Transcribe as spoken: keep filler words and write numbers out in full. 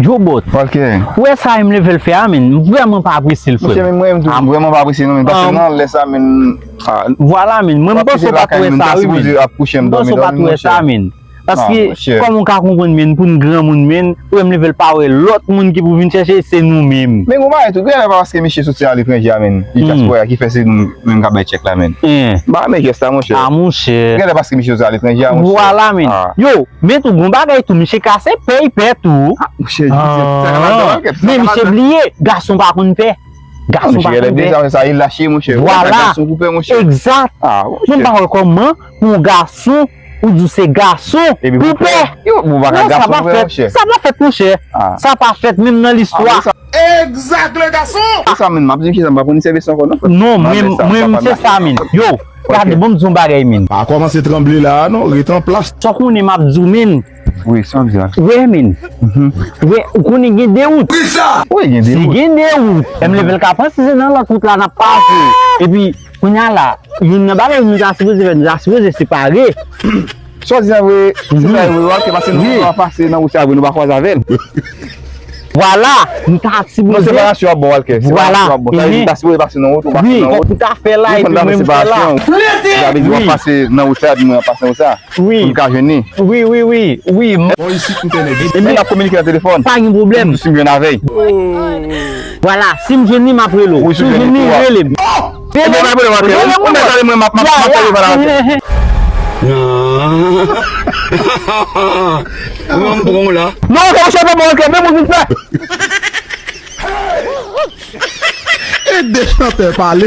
Jobot. Walker. Ou wè sa M leve l fè a, men? M vrèman pa apresye l, frè. Monchè, men mwen menm tou, m vrèman pa apresye non, men paske nan lè sa, men, ah, vwala, men. Mwen, m panse w pa t wè sa, wi, men. M panse w pa t wè sa, men. Paske, kòman w ka konprann, men, pou n granmoun, men, ou wè M leve l pa wè lòt moun ki pou vin chèche, se nou menm. Men gon bagay tou, genlè pa paske misye soti aletranje a, men, li dyaspora ki fè se nou menm k ap bay tchèk la, men. M pa renmen jès la, monchè. Ah, monchè. Genlè paske misye soti aletranje a, monchè. Vwala, men. Yo, men tou, gon bagay tou, misye kase pèy pè tou. Ah, monchè, sa ka mal, sa ka mal, sa ka mal. Men misye bliye, gason pa konn pè. Gason pa konn pè. Sa, e lache, monchè. Vwala. Gason pou pè, monchè. Egzat. Ah, monchè. Mwen pa wè kòman pou yon gason, ou di w se gason, pou pè. Yo, ou pa ka gason pou pè, monchè. Sa pa fèt, monchè. Sa pa fèt, menm nan listwa. Egzak, le gason! E sa menm, m ap di, kisa m pa konn sèvis ankò non, frè. Non, mwen, mwen, se sa, men. Yo, gade, bon, m di yon bagay, men. Pa kòmanse tranble la a non, rete an plas. Sa w konnen m ap di w, men. Wi, sa w ap di a. Wè, men. Wè, ou konnen gen de wout. Wi, gen de wout. Si gen de wout, M leve l ka pran, si se nan lòt wout la n ap pase. Epi, kounye a la, youn nan bagay nou ta sipoze fè, nou ta sipoze separe. Sa w di a vre, se sa vre, Walker, paske nou pa pase nan wout sa vre, nou pa kwaze avè l. Vwala, nou ta sipoze. Non, separasyon ap bon, Walker. Vwala. Separasyon ap bon. Sa vle di, nou ta sipoze pase nan wout, ou pase nan wout. Wi, fòk ou ta fè la, epi mwen m fè la. Sa vle di, w ap pase nan wout sa, epi mwen ap pase nan wout sa. Wi. Pou n ka jwenn li. Wi, wi, wi, wi. Bon, isit, m te nèg. Epi n ap kominike nan telefòn. Pa gen pwoblèm. Si m jwenn avè l. Vwala, si m jwenn li, m ap rele w. Wi, si w jwenn li, rele m. Rele m. Rele m, mwen. Ou mèt ale, mwen, m ap, m ap, m ap pale, pale avè l. Non, m pran w la. Non, sa, monchè, pa bon, ok, men moun vin fè. E de chantè pale.